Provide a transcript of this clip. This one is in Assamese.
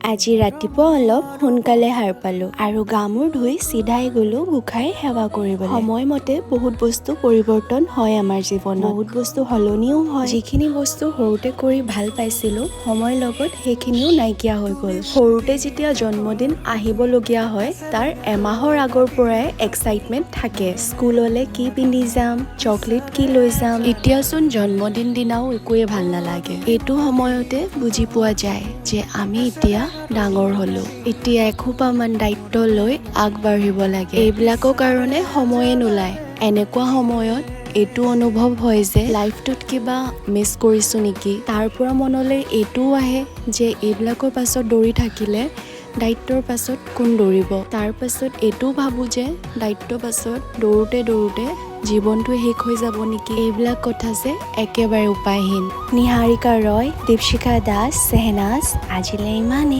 আজি ৰাতিপুৱা অলপ সোনকালে সাৰ পালো আৰু গা মূৰ ধুই চিধাই গলো গোঁসাই সেৱা কৰিবলৈ। সময়মতে বহুত বস্তু পৰিৱৰ্তন হয় আমাৰ জীৱনত, বহুত বস্তু সলনিও হয়। যিখিনি বস্তু সৰুতে কৰি ভাল পাইছিলো, সময়ৰ লগত সেইখিনিও নাইকিয়া হৈ গ'ল। সৰুতে যেতিয়া জন্মদিন আহিবলগীয়া হয়, তাৰ এমাহৰ আগৰ পৰাই এক্সাইটমেণ্ট থাকে, স্কুললৈ কি পিন্ধি যাম, চকলেট কি লৈ যাম। এতিয়াচোন জন্মদিন দিনাও একোৱে ভাল নালাগে। এইটো সময়তে বুজি পোৱা যায় যে আমি এতিয়া ডাঙৰ হলো, এতিয়া এসোপামান দায়িত্ব লৈ আগবাঢ়িব লাগে। এইবিলাকৰ কাৰণে সময়ে নোলায়। এনেকুৱা সময়ত এইটো অনুভৱ হয় যে লাইফটোত কিবা মিছ কৰিছো নেকি। তাৰ পৰা মনলৈ এইটোও আহে যে এইবিলাকৰ পাছত দৌৰি থাকিলে দায়িত্বৰ পাছত কোন দৌৰিব? তাৰ পাছত এইটোও ভাবোঁ যে দায়িত্বৰ পাছত দৌৰোতে দৌৰোতে জীৱনটো শেষ হৈ যাব নেকি। এইবিলাক কথা যে একেবাৰে উপায়হীন। নিহাৰিকা ৰয়, দীপশিখা দাস, চেহনাজ, আজিলৈ ইমানেই।